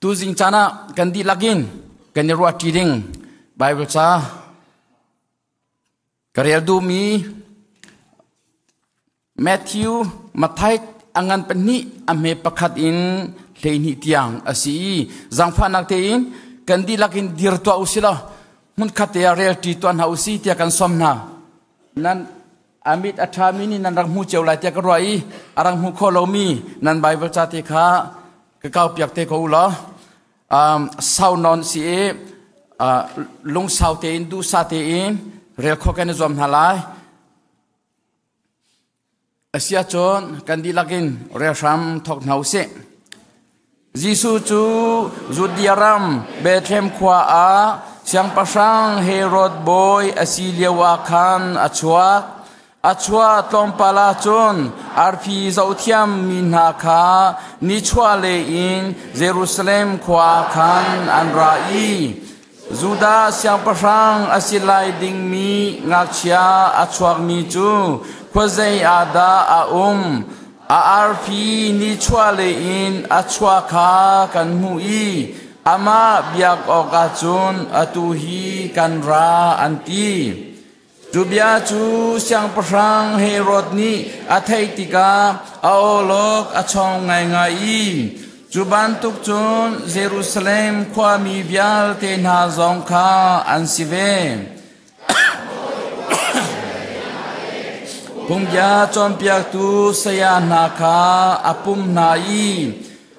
Tuzing caan ah kan dihlak in kan i ruahṭi ding Baibal ca ka rel duhmi Matthew Matthai a ngan pahnih a hme pakhat in 12 tiang a si i zaangfahnak tein kan dihlak in dir tuah u si law hmunkhat te ah relṭi tuah hna u si tiah kan sawm hna. Nan a mit a ṭhami nih nan rak hmu cio lai tiah ka ruah i a rak hmu kho lomi nan Baibal ca te kha ka kaupiak te ko u law sau nawn si i lungsau tein duhsah tein rel khawh kan i zuam hna lai. Asiahcun kan dihlak in rel hram thawk hna u sih. Jesuh cu Judea ram Bethlehem khua ah siangpahrang Herod bawi a si lioah khan a chuak. A chuah tlawmpal ah cun arfi zohthiam mi hna kha nichuahlei in Jerusalem khua khan an ra i Judah siangpahrang a si lai dingmi ngakchia a chuakmi cu khuazei ah dah a um? A arfi nichuahlei in a chuah kha kan hmuh i amah biak awkah cun atu hi kan ra, an ti. Cu bia cu siangpahrang Herod nih a theih tikah a awlok a chong ngaingai i cu bantuk cun Jerusalem khuami vialte hna zong kha an si ve. Phungbia cawnpiaktu saya hna kha a pumh hna i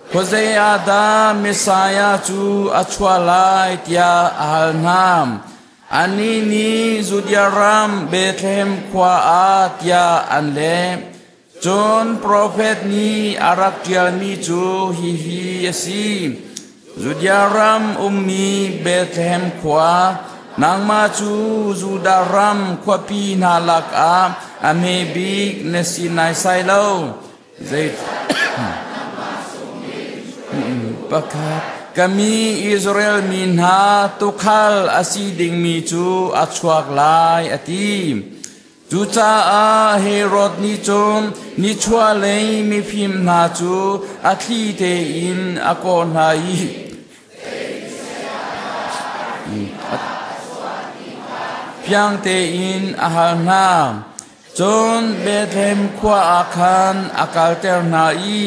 khuazei ah dah Messiah cu a chuah lai tiah a hal hna. Anih nih Judea ram Bethlehem khua ah tiah an leh. Cun profet nih a rak ṭialmi cu hihi a si: Judea ram ummi Bethlehem khua, nangmah cu Judah ram khuapi hna lakah a hme bik na si naisai lo. Zei pakhat ka mi Israel mi hna tuukhal a si dingmi cu a chuak lai, a ti. Cucaah Herod nih cun nichuahlei mifim hna cu a thli tein a kawh hna i fiang tein a hal hna. Cun Bethlehem khua ah khan a kalter hna i,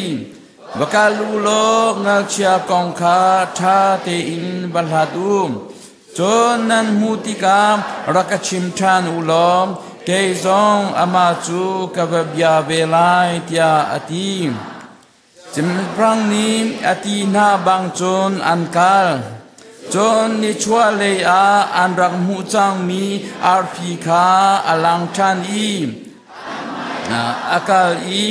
Va kal u law ngakchia kong kha ṭha tein va hlat u. Cun nan hmuh tikah rak ka chim ṭhan u law kei zong amah cu ka va bia ve lai, tiah a ti. Cimprang nih a ti hna bang cun an kal. Cun nichuahlei ah an rak hmuh cangmi arfi kha a lang ṭhan i a kal i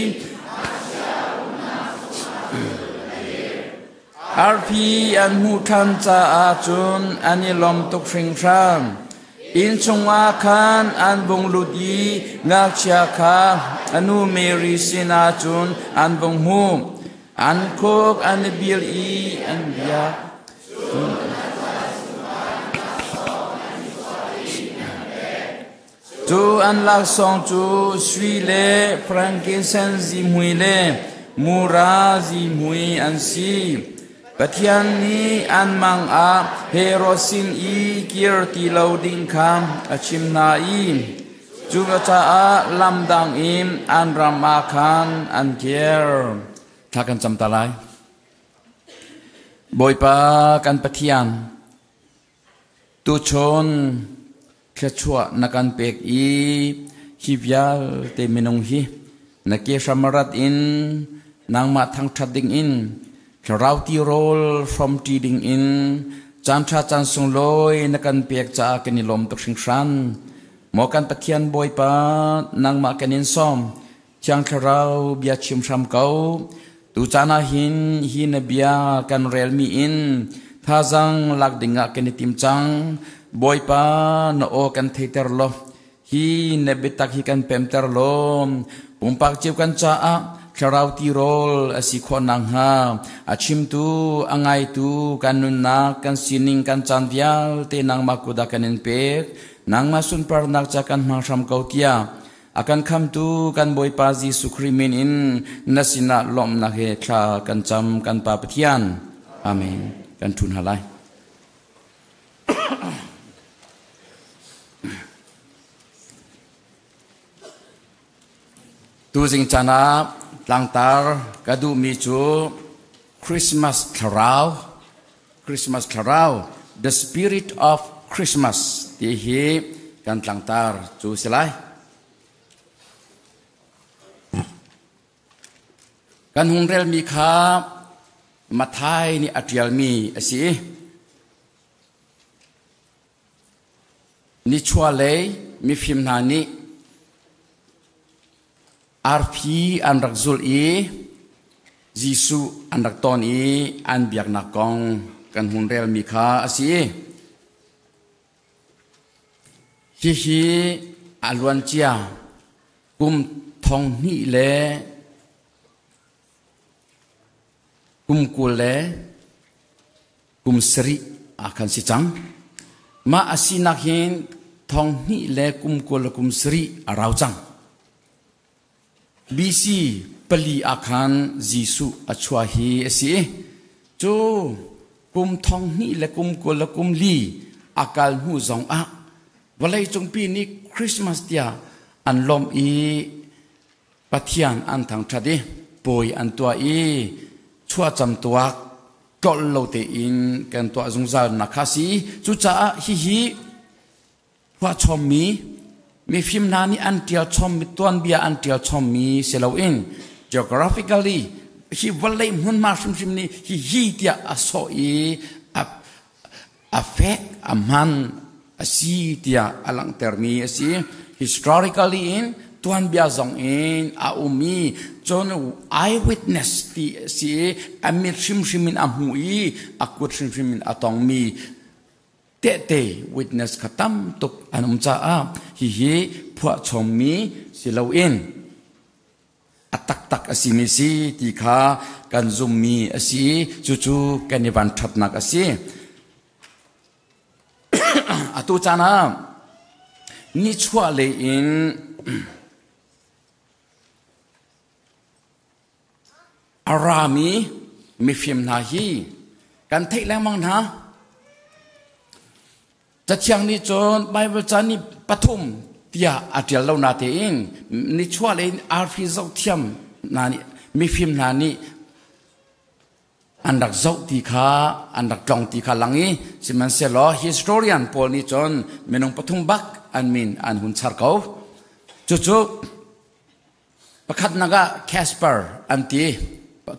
arfi an hmuh ṭhan caah cun an i lawm tuk hringhran. Inn chungah khan an vung lut i ngakchia kha a nu Mary sinah cun an vung hmuh. An khuk an i bil i an biak. Cu an laksawng cu sui le frankincense zihmui le mura zihmui an si. Pathian nih an mang ah Herod sin i kir ti lo ding kha a chim hna i cucaah lam dang in an ram ah khan an kir. Thla kan cam ta lai. Bawipa kan Pathian, tuchun thluachuah na kan pek i hi vialte minung hi na ke hram rat in nangmah thangṭhat ding in thlarau tirawl hrawmṭi ding in caanṭha caan sunglawi na kan pek caah kan i lawm tuk hringhran. Maw kan Pathian Bawipa, nangmah kan in sawm. Thiang Thlarau bia chim hram ko. Tucaan ah hin hi na bia kan relmi in thazang lak dingah kan i tim cang. Bawipa na aw kan theiter law hi na biatak hi kan pemter law pumpak cio kan caah thlarau tirawl a si khawh nakhnga a chimtu a ngaitu kan nunnak kan sining kan caan vialte nangmah kut ah kan in pek nangmah sunparnak ca kan hmang hram ko tiah A kan khamtu kan Bawipa Jesuh Khrih min in na sinah lawmhnak he thla kan cam kan Pa Pathian. Amen. Kan ṭhu hna lai. Tuzing caan ah tlangtar ka duhmi cu Christmas thlarau, Christmas thlarau, the spirit of Christmas ti hi kan tlangtar cu si lai. Kan hung relmi kha Mathai nih a ṭialmi a si. Nichuahlei mifim hna nih arfi an rak zulh i Jesuh an rak ton i an biaknak kong kan hun relmi kha a si. Hihi a luancia kum thong hnih le kum 20 le kum sarih ah khan si cang. Mah a sinak hin thong hnih le kum 20 le kum sarih a rau cang. BC 4 ah khan Jesuh a chuah hi a si. Cu kum thong hnih le kum 20 le kum li a kal hnu zong ah vawleicungpi nih Christmas tiah an lawmh i Pathian an thangṭhat i puai an tuah i chuahcam tuak tlolh lo tein kan tuah zungzal nak kha si. Cucaah hihi phuahchommi mifim hna nih an ṭial chommi tuanbia an ṭial chommi si loin geographically hi vawlei hmunhma hrimhrim nih hi hi tiah a sawh i a fek a hman a si tiah a langhtermi a si. Historically in tuanbia zong in a um i cun eyewitness ti a si i a mit hrimhrim in a hmu i a kut hrimhrim in a tongmi tehte witness kha tam tuk an um caah hihi phuahchommi si loin a taktak a simi si ti kha kan zummi a si. Cucu kan i vanṭhatnak a si. Atu caan ah nichuah lei in a rami mifim hna hi kan theih lengmang hna. Cathiang nih cun Baibal ca nih pathum tiah a ṭial lo natein nichuahlei in arfi zohthiam hna nih mifim hna nih an rak zoh ti kha an rak tlong ti kha lang i sihmanhsehlaw historian pawl nih cun minung pathum bak an min an hun char ko. Cucu pakhatnak ah Casper an ti.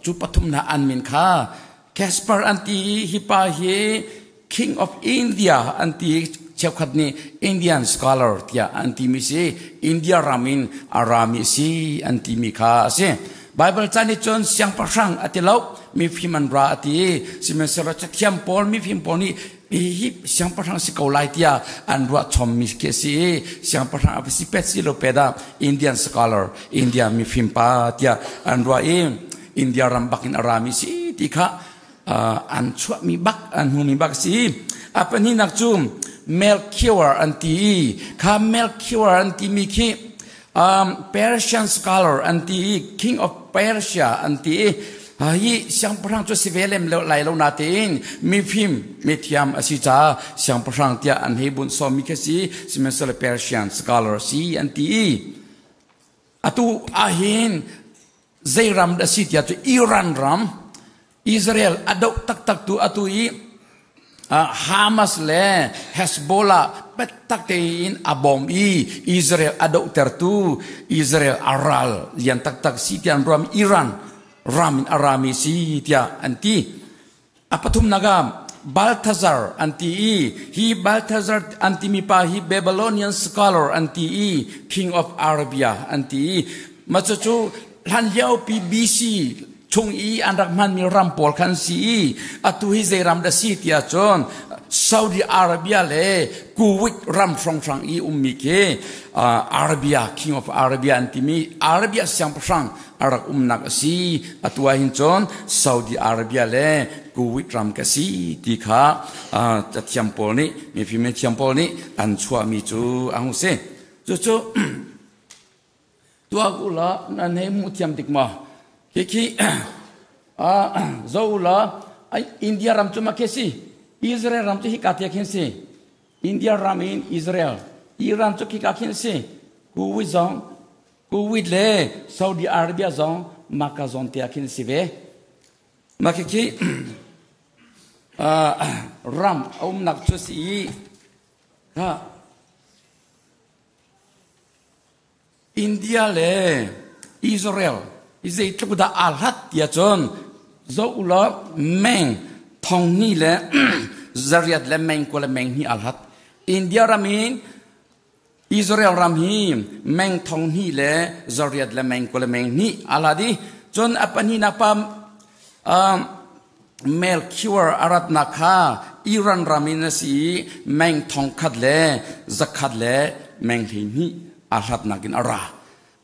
Cu pathum hna an min kha Casper an ti i hi pa hi King of India an ti. Cheukhat nih Indian scholar tiah an timi si, India ram in a rami si an timi kha a si. Bible ca nih cun siangpahrang a ti lo, mifim an ra a ti. Sihmanhsehlaw cathiam pawl, mifim pawl nih hihi siangpahrang si ko lai tiah an ruah chommi khi a si i siangpahrang a si pet si lo pet ah Indian scholar, India mifim pa tiah an ruah i India ram bak in a rami si ti kha an chuahmi bak, an hmumi bak si. A pahnihnak cu Melchior an ti i kha Melchior an timi khi Persian scholar an ti i King of Persia an ti i hi siangpahrang cu si ve lem lai lo natein mifim mithiam a si caah siangpahrang tiah an hei bunh sawmmi khi si. Sihmanhsehlaw Persian scholar si an ti i atu ahhin zei ram dah si tiah cu Iran ram, Israel a doh taktak tu, atu i Hamas le Hezbollah biatak tein a bawm i Israel a dohtertu, Israel a ral lian taktak si tiah an ruam, Iran ram in a rami si tiah an ti. A pathumnak ah Balthazar an ti i hi Balthazar an timi pa hi Babylonian scholar an ti i King of Arabia an ti i mah cucu hlan liopi BC chung i an rak hmanmi ram pawl khan si i atu hi zei ram dah si tiah cun Saudi Arabia le Kuwait ram hrawnghrang i ummi khi Arabia, King of Arabia an timi Arabia siangpahrang a rak umnak a si. Atu ah hin cun Saudi Arabia le Kuwait ram ka si ti kha cathiam pawl nih, mifim thiam pawl nih an chuahmi cu a hung si. Cucu tuak u law nan hei hmuh thiam tik maw? Khi zo u law. India ram cu makhe si. Israel ram cu hika te khin si. India ram in Israel. Iran cu khika khin si. Kuwait zong Kuwait le Saudi Arabia zong maka zon te khin si ve. Mah khi ram a umnak cu si i India le Israel i zeitluk dah aa hlat tiah cun zoh u law meng thong hnih le zariat le meng kua le meng hnih aa hlat. India ram in Israel ram hi meng thong hnih le zariat le meng kua le meng hnih aa hlat i cun a pahnihnak pa Melchior a ratnak kha Iran ram in a si i meng thongkhat le zakhat le meng 12 aa hlatnak in a ra.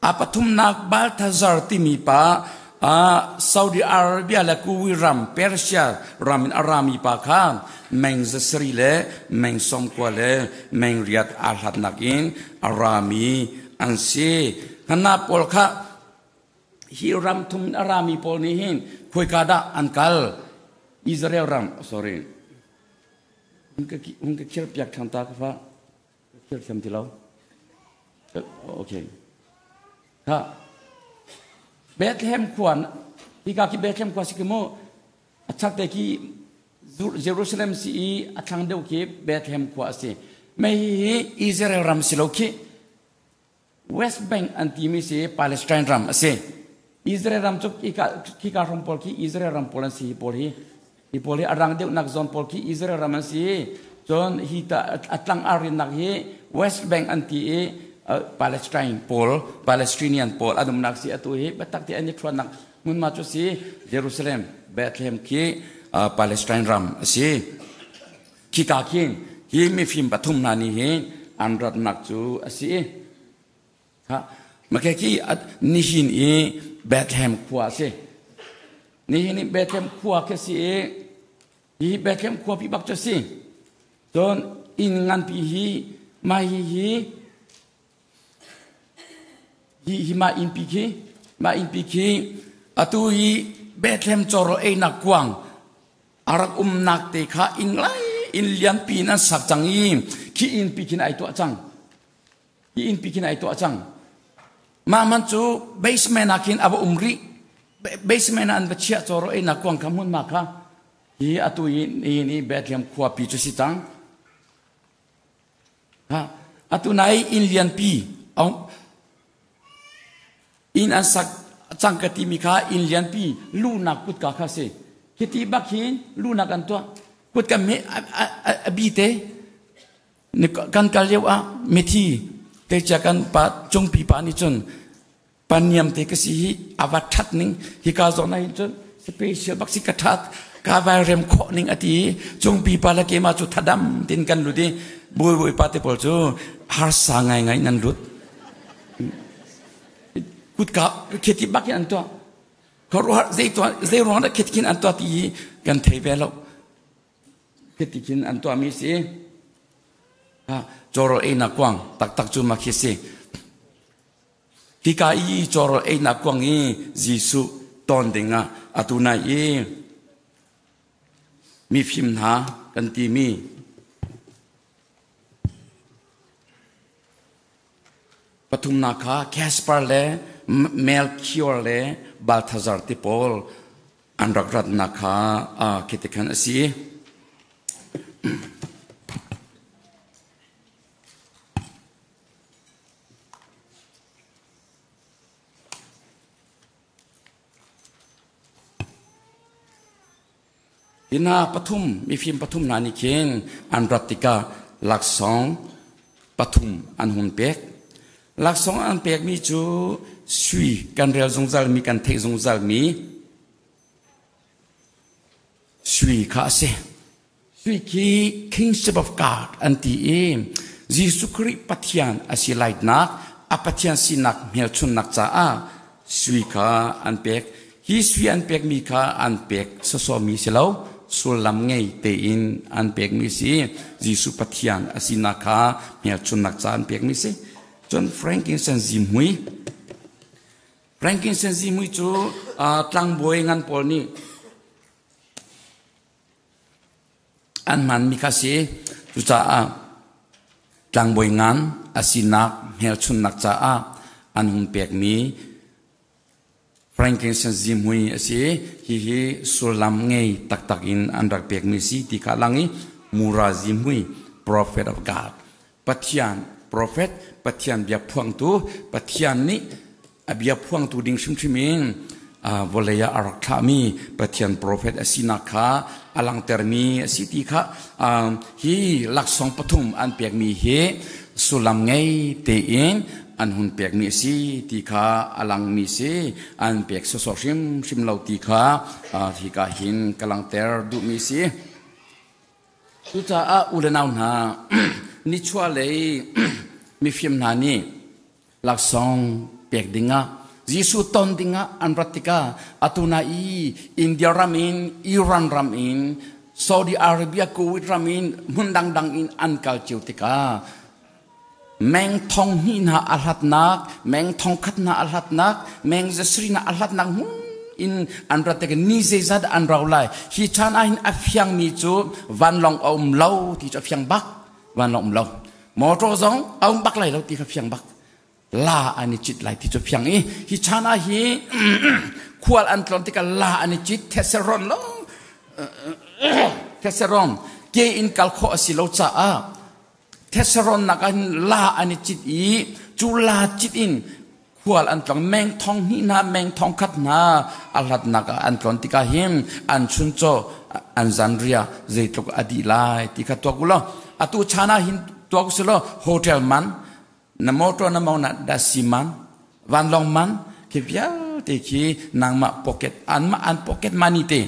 A pathumnak Balthazar timi pa Saudi Arabia le Kuwait ram Persia ram in a rami pa kha meng zasarih le meng sawmkua le meng riat aa hlatnak in a rami an si. Hna pawl kha Hi ram thum in a rami pawl nih hin khoika dah an kal? Israel ram, sorry. Hun ka khir piak ṭhan ta ka fa. Ka khir thiam ti lo. Okay. Ha. Bethlehem khua, hika khi Bethlehem khua si ki mu, a chak te khi Jerusalem si i a thlang deuh khi Bethlehem khua a si. Mei hi Israel ram si lo khi. West Bank an timi si Palestine ram a si. Israel ram cu khika ram pawl khi Israel ram pawl an si hi pawl hi. Hi pawl hi a rang deuhnak zawn pawl khi Israel ram an si. Cun hi ta a tlang arinnak hi West Bank an ti i Palestine pawl Palestinian pawl an umnak si atu hi biatak te an i thuannak hmunhma cu si Jerusalem Bethlehem khi Palestine ram a si. Khika khin hi mifim pathum hna nih hin an ratnak cu a si. Ha, make khi nihin i Bethlehem khua a si. Nihin i Bethlehem khua khi si i hi Bethlehem khua pi bak cu a si. Cun inn nganpi hi mah hi hi hi hi mah innpi khi mah innpi khi atu hi Bethlehem cawrawl einak kuang A rak umnak te kha inn lai inn lianpi in an sak cang i khi innpi khin ai tuah cang. Hi innpi khin ai tuah cang. Mah man cu basement ah khin a va um rih. Basement ah an va chiah cawro einak kuang kha hmunhma kha hi atu i ni Bethlehem khuapi cu si cang. Ha, atu nai inn lianpi inn an sak cang ka timi kha inn lianpi luhnak kutka kha si. Khiti bak hin luhnak an tuah. Kutka me a bi te kan kal lio ah mithi te chia kan pa cungpi pa nih cun paniam te ka si hi a va that ning hika zawn ah hin cun special bak si ka that ka vai rem khawh ning a ti cungpi pa le keimah cu thadam tin kan lut i bawi bawi pa te pawl cu harsa ngai ngai nan lut kutka kheti bak in an tuah khuaruahar zei tuah zei ruang dah kheti khin an tuah ti hi kan thei ve lo kheti khin an tuah mi si cawrawl einak kuang taktak cu ma khi si Hika i cawrawl einak kuang i Jesuh ton dingah atu nai i mifim hna kan timi pathumnak kha Caspar le Melchior le Balthazar ti pawl an rak ratnak kha khi khan a si. Hi hna pathum mifim pathum hna nih khin an rat tikah laksawng pathum an hun pek. Laksawng an pekmi cu sui kan rel zungzalmi kan theih zungzalmi sui kha a si. Sui khi Kingship of God an ti i Jesuh Khrih Pathian a si laitnak, a Pathian sinak hmelchunnak caah sui kha an pek. Hi sui an pekmi kha an pek sawsawmi si lo, sullam ngei tein an pekmi si. Jesuh Pathian a sinak kha hmelchunnak caah an pekmi si. Cun frankincense zihmui frankincense zihmui cu tlangbawi ngan pawl nih. an hmanmi kha si. Cucaah tlangbawi ngan a sinak hmelchunhnak caah an hun pekmi frankincense zihmui a si. Hihi sullam ngei taktak in an rak pekmi si ti kha a lang i mura zihmui, prophet of God, Pathian prophet, Pathian bia phuangtu, Pathian nih a bia phuangtu ding hrimhrim in vawlei ah a rak thlahmi Pathian prophet a sinak kha a langhtermi a si ti kha hi laksawng pathum an pekmi hi sullam ngei tein an hun pekmi a si ti kha a langmi si. An pek sawsawh hrimhrim lo ti kha hika hin ka langhter duhmi si. Cucaah u le nau hna, nichuahlei mifim hna nih laksawng pek dingah Jesuh ton dingah an rat tikah atu na i India ram in, Iran ram in, Saudi Arabia, Kuwait ram in, hmun dangdang in an kal cio tikah meng thong hnih hna a hlatnak, meng thong khat hna a hlatnak, meng zasri hna a hlatnak hmun in an rat tikah ni zeizat an rau lai. Hi chan ah hin a fiangmi cu vanlawng a um lo ti cu a fiang bak. Vanlawng um lo. Motor zong a um bak lai lo ti kha fiang bak. La an i cit lai ti cu fiang i hi chan ah hi khual an tlon tikah la an i cit theseron lo theseron ke in kal khawh a si lo caah theseron nak ah la an i cit i cu la cit in khual an tlong. Meng thong hnih hna, meng thong khat hna a hlatnak ah an tlon tikah hin an chuncaw, an zanria zeitluk a dih lai ti kha tuak u law, atu chan ah hin tuak u law, hotel man, na motor na mong na dasi man, vanlawng man khi vialte khi nangmah pocket, anmah an pocket money te.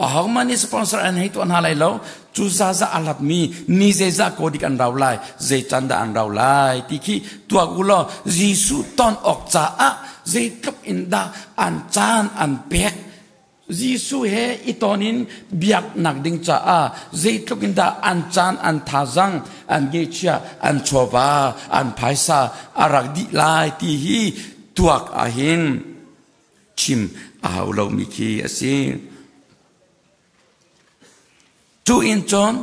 Ahohmanh nih sponsor an hei tuah hna lai lo. Cu zaza a hlatmi ni zeizah ko dik an rau lai, zei can dah an rau lai ti khi tuak u law, Jesuh ton awk caah zeitluk in dah an caan an pek. Jesuh he i ton in biaknak ding caah zeitluk in dah an caan, an thazang, an ngeihchiah, an chawva, an phaisa a rak dih lai ti hi tuak ahhin chim a hau lomi khi a si. Cu in cun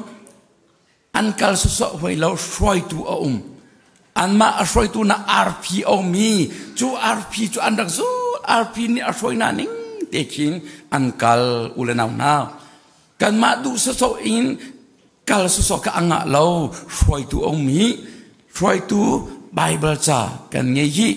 an kal sawsawh hoi lo, hruaitu a um. Anmah a hruaitu na arfi a um i cu arfi cu an rak zul. Arfi nih a hruai hna ning te khin an kal. U le nau hna, kanmah duh sawsawh in kal sawsawh ka a ngah lo. Hruaitu a um i hruaitu Bible ca kan ngei hi,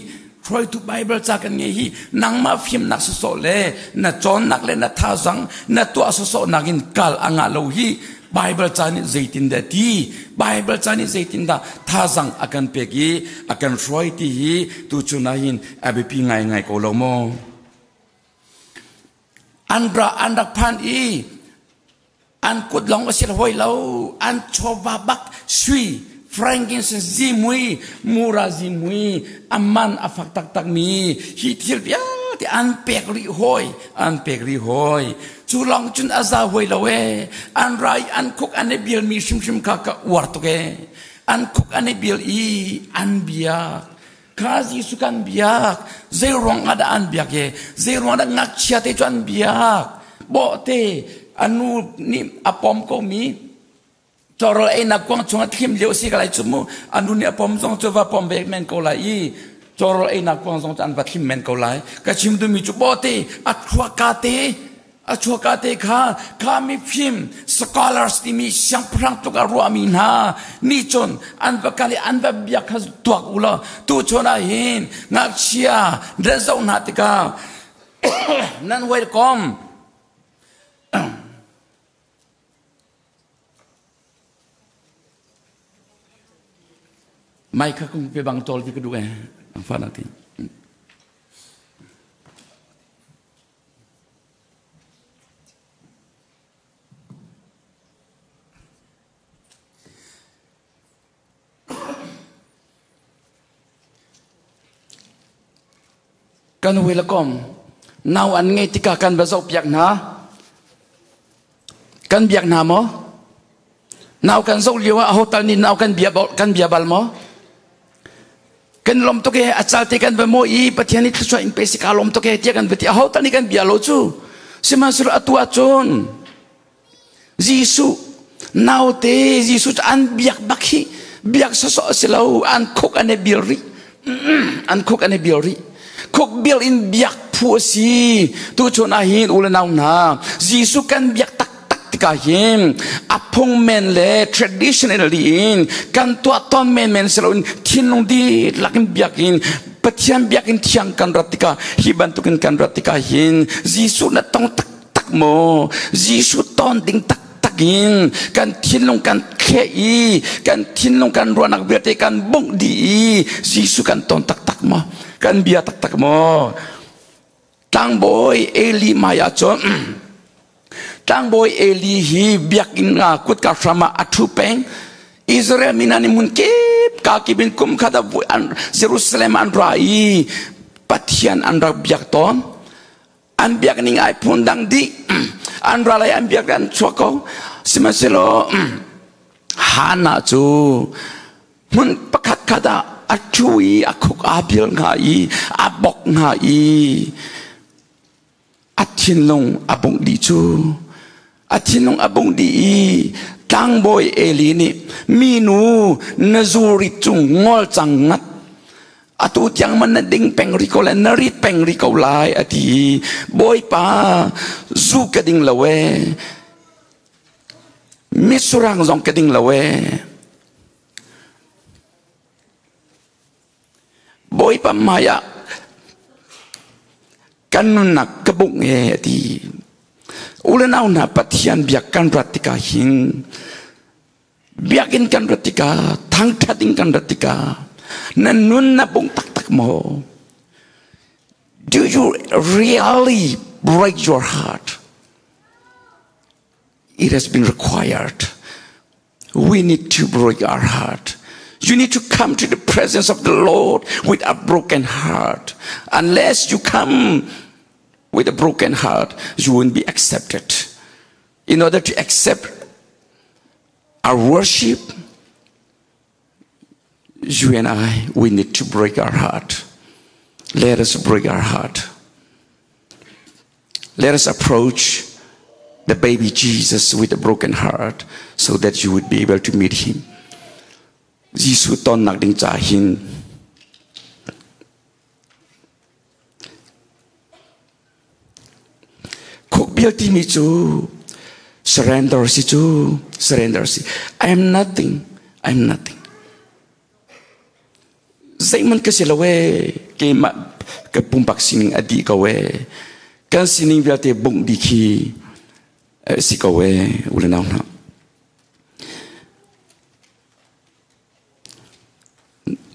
hruaitu Bible ca kan ngei hi. Nangmah fimnak sawsawh le na cawnnak le na thazang na tuah sawsawh nakin kal a ngah lo hi. Bible ca nih zeitindah ti, Bible ca nih zeitindah thazang a kan pek i a kan hruai ti hi tu chun ah hin a biapi ngaingai ko lo maw? An ra an rak phan i an kut lawng a si hoi lo, an chawva bak sui, frankincense, zihmui, mura zihmui a man a fak taktak mi hi thil vialte an pek rih hoi, an pek rih hoi. Cu lawng cun a za hoi lo e. An rai an khuk an i bil mi hrimhrim kha ka uar tuk e. An khuk an i bil i an biak kha Jesuh kan biak. Zei ruang ah dah an biak e? Zei ruang dah ngakchia te cu an biak? Bawhte anu nih a pom ko mi cawrawl einak kuang chungah thlim lio si ka lai cu mu. Anu nih a pom zong cu va pom ve men ko lai i cawrawl einak kuang zong cu an va thlim men ko lai. Ka chim duhmi cu bawhte a thluaka te, a chuaka te kha kha mifim scholars timi siangpahrang tluk a ruahmi hna nih cun an va kal i an va biak kha tuak u law, tu chun ah hin ngakchia nan zoh hna tikah nan welcome mai kha kung pe bang tol ti ka duh e ang fa nak ti. Kan hawikom nau an ngei tikah kan va zohpiak hna, kan biak hna maw? Nau kan zoh lio ah aho tal nih nau kan bia, kan bia bal maw? Kan lawm tuk e, a cal te kan va maw i Pathian nih thluachuah in pe si, ka lawm tuk e tiah kan va ti. Aho tal nih kan bia lo cu. Sihmanhsehlaw atu ahcun Jesuh Naute Jesuh cu an biak bak hi biak sawsawh si lo, an khuk an i bil rih. An khuk an i bil rih. Khuk bil in biak phu a si. Tuchun ah hin u le nau hna, Jesuh kan biak taktak tikah hin a phung men le traditionally in kan tuah tawn menmen si loin thinlung dihlak in biak in Pathian biakinn thiang kan rat tikah hi bantukin kan rat tikah hin Jesuh na tong taktak maw? Jesuh ton ding taktak in kan thinlung kan thleh i kan thinlung kan ruahnak vialte kan bungh dih i Jesuh kan ton taktak maw? Kan bia taktak maw? Tlangbawi Eli hmai ah cun Tlangbawi Eli hi biakinn ah kutka hram ah a ṭhu peng. Israel mi hna nih hmun kip ka kip in kum khat ah Jerusalem an ra i Pathian an rak biak tawn. An biak ning ai phun dang dih. An ra lai an biak an chuak ko. Sihmanhsehlaw Hannah cu hmun pakhat khat ah a ṭhu i a khuk aa bil hnga i a bok hnga i a thinlung a bungh dih cu a thinlung a bungh dih i tlangbawi Eli nih minu na zurit cu ngol cang ngat atu tiang man na ding peng rih ko lai na rit peng rih ko lai a ti i Bawipa zu ka ding lo ee mitsurang zong ka ding lo ee Bawipa hmai ah kan nunnak ka bungh e a ti. U le nau hna Pathian biak kan rat tikah hin biakinn kan rat tikah thangṭhat in kan rat tikah na nun na bungh taktak maw? Do you really break your heart? It has been required. We need to break our heart. You need to come to the presence of the Lord with a broken heart. Unless you come with a broken heart, you won't be accepted. In order to accept our worship, you and I, we need to break our heart. Let us break our heart. Let us approach the baby Jesus with a broken heart so that you would be able to meet him. Jesuh tonnak ding ca hin Khukbil timi cu surrender si cu surrender si. I am nothing. I am nothing. Zeihmanh ka si lo ee. Keimah ka pumpak sining a dih ko ee. Kan sining vialte bungh dih khi si ko ee u le nau hna.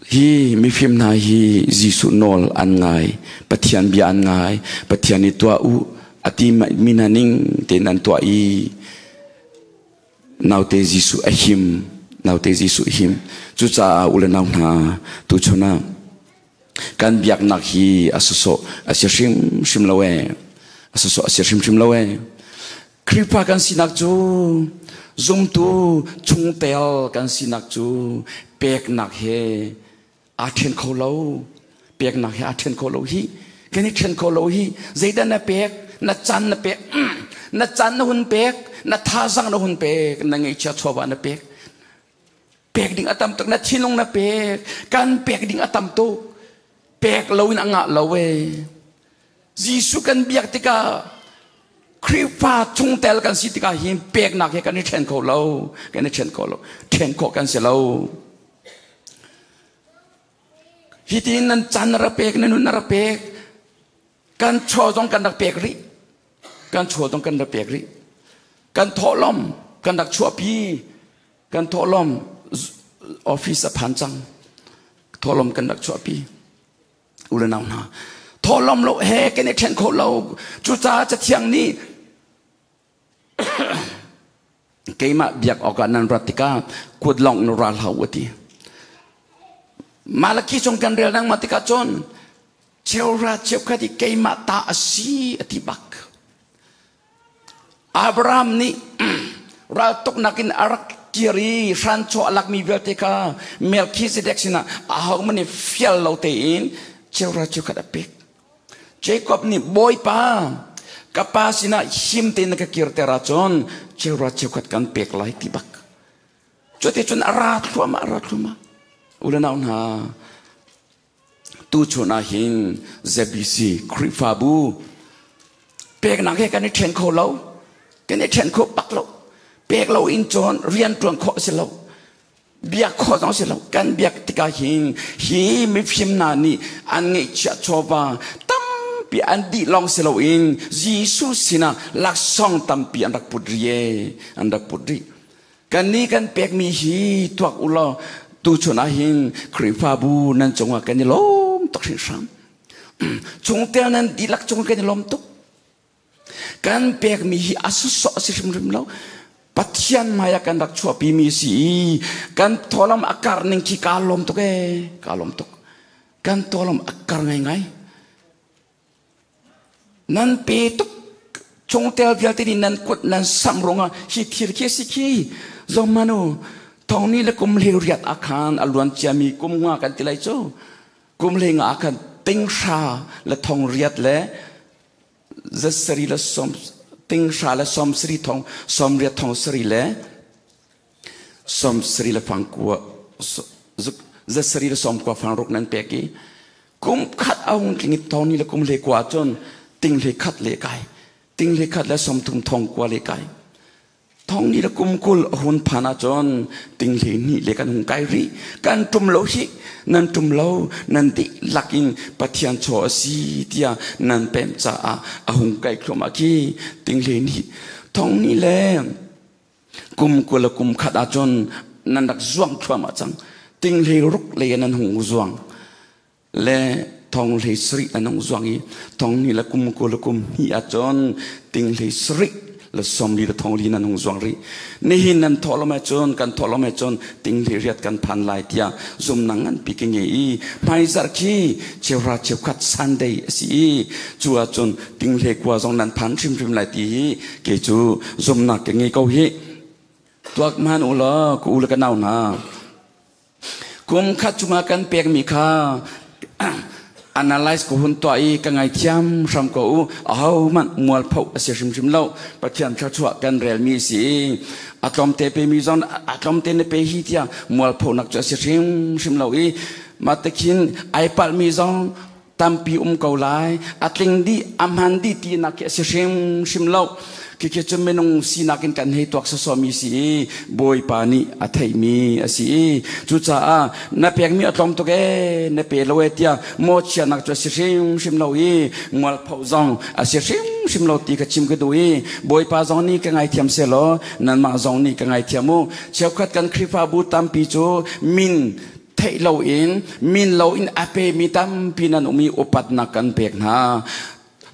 Hi mifim hna hi Jesuh nawl an ngai, Pathian bia an ngai, Pathian i tuah u a ti mi hna ning tein an tuah i naute Jesuh a him, naute Jesuh a him. Cucaah u le nau hna, tuchun ah kan biaknak hi a sawsawh a si hrimhrim lo ee. A sawsawh a si hrimhrim lo ee. Khrihfa kan sinak cu zumtu chungtel kan sinak cu peknak he aa ṭhen kho lo. Peknak he aa ṭhen kho lo hi. Kan i ṭhen kho lo hi. Zeidah na pek? Na caan na pek. Na caan na hun pek. Na thazang na hun pek. Na ngeihchia chawva na pek. Pek ding a tam tuk. Na thinlung na pek. Kan pek ding a tam tuk. Pek lo in a ngah lo ee. Jesuh kan biak tikah Khrihfa chungtel kan si tikah hin peknak he kan i ṭhen kho lo kan i ṭhen kho lo ṭhen khawh kan si lo hi tin nan chan na rak pek na nun na rak pek kan chaw zong kan rak pek rih kan chaw zong kan rak pek rih kan thawhlawm kan rak chuahpi kan thawhlawm office a phan cang thawhlawm kan rak chuahpi u le nau hna thawhlawm lo he kan i ṭhen kho lo cucaah cathiang nih keimah biak awkah nan rat tikah kut lawng in ra hlah u a ti Malaki chung kan rel nang ma tikah cun cheuhra cheukhat i keimah ta a si a ti bak Abraham nih raltuknak in a rak kir i hranchaw a lakmi vialte kha Melchizedek sinah ahohmanh nih fial lo tein cheuhra cheukhat a pek. Jacob nih Bawipa, Ka pa sinah him tein na ka kirter ahcun cheuhra cheukhat kan pek lai ti bak. Cuticun a ra thluahmah, a ra thluahmah. U le nau hna, tuchun ah hin ZBC Khrihfabu peknak he kan i ṭhen kho lo. Kan i ṭhen kho bak lo. Pek lo in cun rian ṭuan khawh a si lo. Biak khawh zong si lo. Kan biak tikah hin hi mifim hna nih an ngeihchiah chawva tampi an dih lawng si loin Jesuh sinah laksawng tampi an rak put rih an rak put rih. Kannih kan pekmi hi tuak u law tuchun ah hin Khrihfabu nan cungah kan i lawm tuk hringhran. Chungtel nan dihlak cung kan i lawm tuk. Kan pekmi hi a sawsawh a si hrimhrim lo. Pathian hmai ah kan rak chuahpimi si i kan thawlam a kar ning khi kaa lawm tuk ee, kaa lawm tuk. Kan thawlam a kar ngaingai. Nan pe tuk chungtel vialte nih nan kut nan samh ruangah hi thil khi a si khi zong manu thong ni le kum hlei riat ah khan a luan ciami kum nga kan ti lai cu kum hlei nga ah khan ting hra le thong riat le zasari le som ting hra le som sari thong som riat thong sari le som sari le fang kua zasari le som kua fang ruk nan pek i kum khat a hung tling i thong ni le kum hle kua cun ting hle khat le kai ting hle khat le som thum thong kua le kai Thong ni le kum 20 a hun phan ahcun ting 12 le kan hung kai rih. Kan ṭum lo hih, nan ṭum lo, nan dihlak in Pathian chaw a si tiah nan pemh caah a hung kai thluahmah khi ting 12. Thong ni le kum 20 le kum khat ahcun nan rak zuang thluahmah cang. Ting 16 le nan hung zuang. Le thong 17 an hung zuang i thong hnih le kum 20 le kum hnih ahcun ting 17 le 40 le thong li nan hung zuang rih. Nihin nan thawh lo ahcun kan thawh lo ahcun ting 18 kan phan lai tiah zumnak nganpi ka ngei i hmaizarh khi cheuhra cheukhat Sunday a si i cu ahcun ting 19 zong nan phan hrimhrim lai ti hi kei cu zumnak ka ngei ko hih. Tuak hman u law ka u le ka nau hna. Kum khat chungah kan pekmi kha analyze ko hun tuah i ka ngaithiam hram ko u. Ahohmanh mualpho a si hrimhrim lo. Pathian thluachuah kan relmi a si i a tlawmte pemi zong a tlawmte na pe hi tiah mualphonak cu a si hrimhrim lo i mah tikhin ai palhmi zong tampi um ko lai. A tling dih, a hman dih tinak khi a si hrimhrim lo. Khikhi cu minung sinak in kan hei tuak sawsawmi si i Bawipa nih a theihmi a si i cucaah na pekmi a tlawm tuk ee, na pe lo ee tiah mawhchiatnak cu a si hrimhrim lo i mualpho zong a si hrimhrim lo ti kha chim ka duh i Bawipa zong nih ka ngaithiam sehlaw nanmah zong nih ka ngaithiam u. Cheukhat kan Khrihfabu tampi cu min theih loin min loin a pemi tampi nan um i upatnak kan pek hna.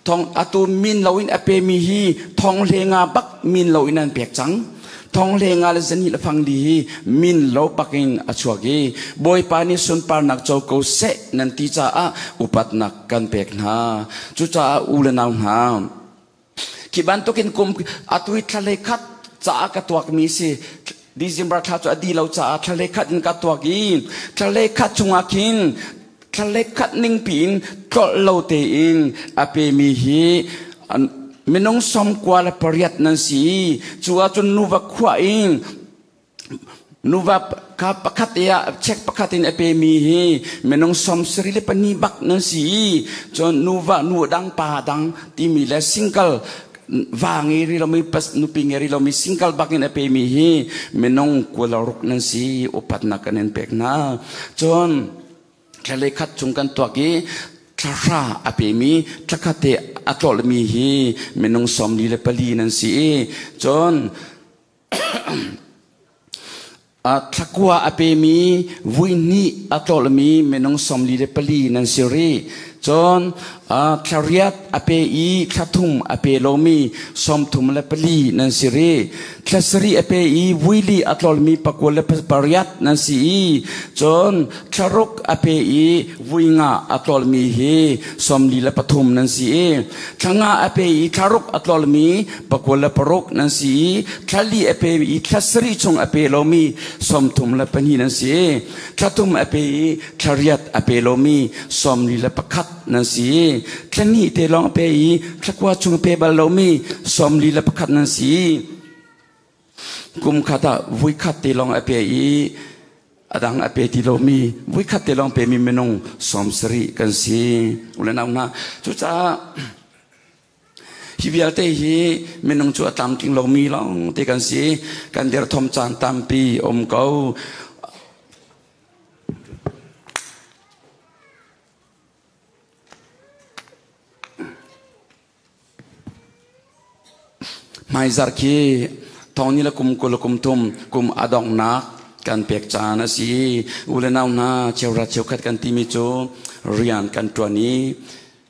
Thong atu min loin a pemi hi thong hle nga bak min loin an pek cang. Thong hle nga le zani le fang li hi min lo bakin a chuak i Bawipa nih sunparnak co ko seh nan ti caah upatnak kan pek hna. Cucaah u le nau hna, khi bantukin kum atu hi thla hlei khat caah ka tuakmi si. December thla cu a di lo caah thla hlei khat in ka tuak i thla hlei khat chungah khin thla hlei khat ning piin tlolh lo tein a pemi hi minung 98 nan si. Cu ahcun nuva khuah in nuva kha pakhat te ah check pakhat in a pemi hi minung 72 bak nan si i cun nuva nu dang pa dang timi le single va ngei ri lomi nupi ngei ri lomi single bak in a pemi hi minung 26 nan si. Upatnak kan in pek hna. Cun thla khat chung kan tuak i thla hra a pemi thla khat te a tlolmi hi minung 44 nan si i cun thlakua a pemi vui hnih a tlolmi minung 44 nan si rih. Cun thla riat a pe i thla thum a pe lomi 34 nan si rih. Thla sarih a pe i vui li a tlolmi 28 nan si i cun thla ruk a pe i vui nga a tlolmi hi 43 nan si i thla nga a pe i thla ruk a tlolmi 26 nan si i thla li a pe i thla sarih chung a pe lomi 32 nan si i thla thum a pe i thla riat a pe lomi 41. pakhat nan si. Thla hnih te lawng a pe i thla kua chung a pe bal lomi 41 nan si. Kum khat ah vuikhat te lawng a pe i a dang a pe ti lomi vuikhat te lawng pemi minung 70 kan si. U le nau hna, cucaah hi vialte hi minung cu a tlamtling lomi lawng te kan si. Kan derthawm caan tampi um ko. Hmaizarh khi thong ni le kum 20 kum thum kum a donghnak kan pek caan a si. U le nau hna, cheuhra cheukhat kan timi cu rian kan ṭuan i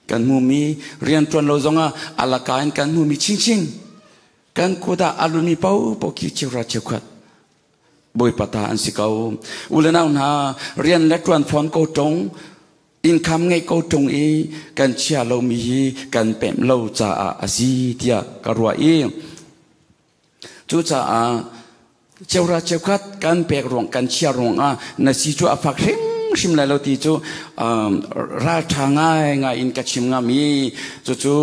kan hmumi, rian ṭuan lo zongah alaka in kan hmumi chinchin, kan kut ah a lumi paohpaoh khi cheuhra cheukhat Bawipa ta an si ko. U le nau hna, rian le ṭuan fawn ko ṭung, income ngeih ko ṭung i kan chia lomi hi kan pemh lo caah a si tiah ka ruah i cucaah cheuhra cheukhat kan pek ruang, kan chia ruangah na si cu a fak hrimhrim lai lo ti cu ralṭha ngaingai in ka chim ngam i cucu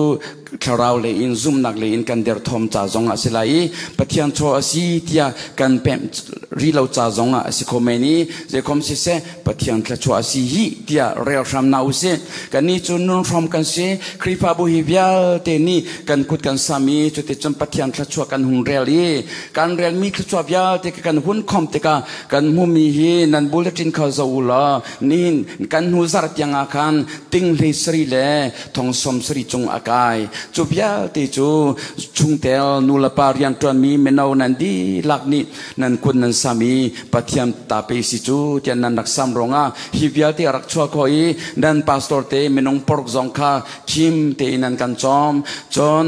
thlarau lei in, zumhnak lei in kan derthawm ca zong ah si lai i Pathian chaw a si tiah kan pemh ri lo ca zong ah a si kho men i zeikhom siseh, Pathian thluachuah a si hi tiah rel hram na usih. Kannih cu nun hrom kan si. Khrihfabu hi vialte nih kan kut kan sam i cuticun Pathian thluachuah kan hung rel i kan relmi thluachuah vialte kan hun khom tikah kan hmumi hi nan bulletin kha zoh u law nihin kan hnu zarh tiang ah khan ting hlei sari le thong 70 cung a kai. Cu vialte cu chungtel nulepa rianṭuanmi mino nan dihlak nih nan kut nan sam i Pathian ta pe si cu tiah nan rak sam ruangah hi vialte a rak chuah khawh i nan pastor te minung pork zong kha khim tein nan kan cawm. Cun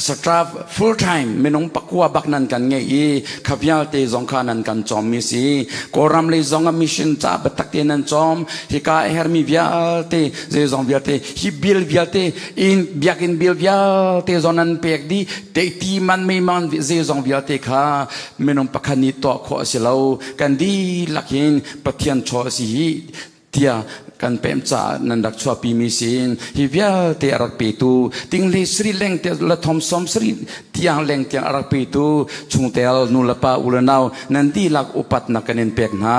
staff full time minung 9 bak nan kan ngeih i kha vialte zong kha nan kan cawmmi si. Kawlram lei zong ah mission ca biatak tein nan cawm. Hika a hermi vialte, zeizong vialte, hi bill vialte in biakinn bill vialte zong nan pek dih. Ti man, mei man, zeizong vialte kha minung pakhat nih tuah khawh a si lo. Kan dihlak hin Pathian chaw a si hi tiah kan pem caah nan rak chuahpi mi sin hi vialte a rak petu, tingli sri leng te la thom som sri tiang leng tiang a rak petu chungtel nu le pa u le nau nan dihlak upatnak kan in pek hna.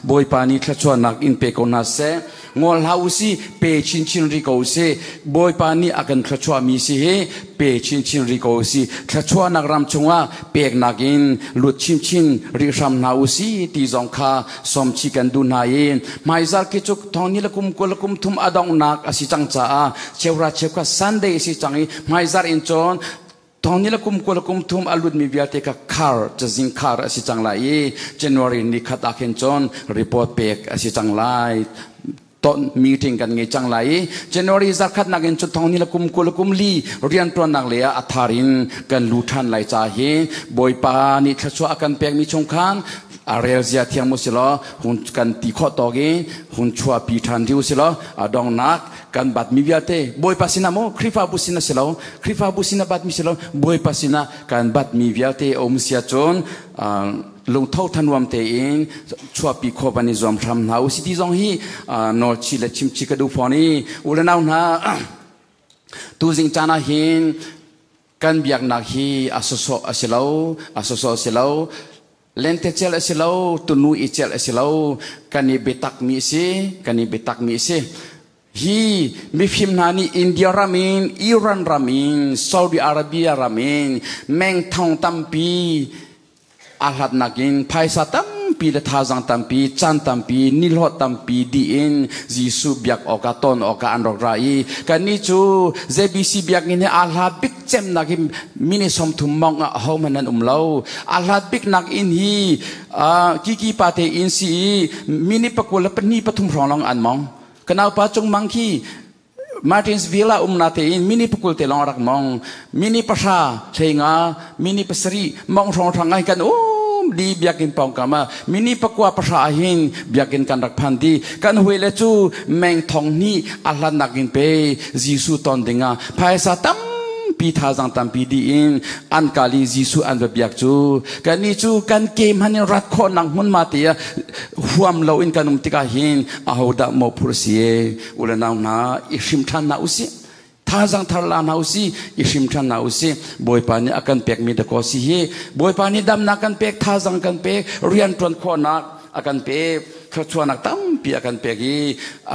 Bawipa nih thluachuahnak in pe ko hna seh. Ngol hlah u si, pe chinchin ri ko si. Bawipa nih a kan thluachuah mi si hi pe chinchin ri ko si. Thluachuahnak ram chungah peknak in lut chinchin ri hram hna u si ti zong kha sawmchi kan duh hna i hmaizar khi cu thong ni le kum 20 le kum thum a donghnak a si cang caah cheuhra cheukhat Sunday a si cang i hmaizar in cun thong ni le kum 20 le kum thum a lutmi vialte kha khar cazin khar a si cang lai i January ni khat ah khin cun report pek a si cang lai, ton meeting kan ngei cang lai i January zarkhat nak in cun thong ni le kum 20 le kum li rianṭuannak le ah a thar in kan lu ṭhan lai ca hi Bawipa nih thluachuah a kan pekmi chung khan a rel zia thiang mu si law hun kan ti khawh tawk i hun chuahpi ṭhan riu si law a dongnak kan batmi vialte Bawipa sinah maw, Khrihfabu sinah si lo, Khrihfabu sinah batmi si lo, Bawipa sinah kan batmi vialte a um sia cun lungtho thanuam tein chuahpi khawh van i zuam hram hna u si ti zong hi nawlchi le chimchi ka duh fawn i u le nau hna, tuzing caan ah hin kan biaknak hi a sawsawh a si lo, a sawsawh a si lo, lentecelh a si lo, tunu i celh a si lo, kan i biatak mi a si, kan i biatak mi a si. Hi mifim hna nih India ram in, Iran ram in, Saudi Arabia ram in meng thong tampi a hlatnak in phaisa tampi le thazaang tampi, caan tampi, nihlawh tampi dih in Jesuh biak awkah, ton awkah an rak ra i kannih cu JBC biakinn hi aa hlat bik cemnak hi mini 30 mong ah ahohmanh an um lo. A hlat biknak inn hi Kiki pate inn si i mini 22, 3 hrawng lawng an mong. Ka naupa Cung Mang khi Martins Villa um na tein mini 20 te lawng rak mong. Mini 10, 15, mini 7 mong hrawng hrang ai kan um di biakinn pawngkam ah. Mini 9, 10 hin biakinn kan rak phan di. Kan hui le cu meng thong hnih a hlannak in pe Jesuh ton dingah phaisa tam. tampi thazang tampi di in an kal i Jesuh an va biak cu kannih cu kan ke hman in rat khawhnak hmunhma te ah huam lo in kan um tikah hin ahodah mawhphurh si e u le nau hna i hrim ṭhan hna usih. Thazang thar la hna usih, i hrim ṭhan hna usih. Bawipa nih a kan pekmi dakaw si hi. Bawipa nih damnak kan pek, thazang kan pek, rian ṭuan khawhnak a kan pek, thluachuahnak tampi a kan pek i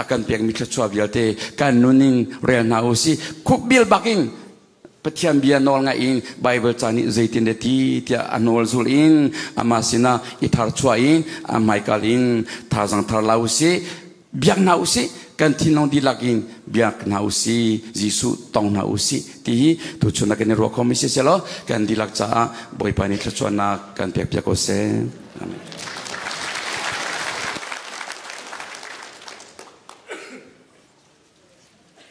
a kan pekmi thluachuah vialte kan nun in rel hna usih. Khukbil bakin Pathian bia nawl ngaih in Bible ca nih zeitin le ti tiah a nawl zul in amah sinah i tharchuah in a hmaikal in thazang thar la usih. Biak hna usih, kan thinlung dihlak in biak hna usih, Jesuh tong hna usih ti hi tuchun ah kan i ruah khomi si selaw kan dihlak caah Bawipa nih thluachuahnak kan pek piak ko seh. Amen.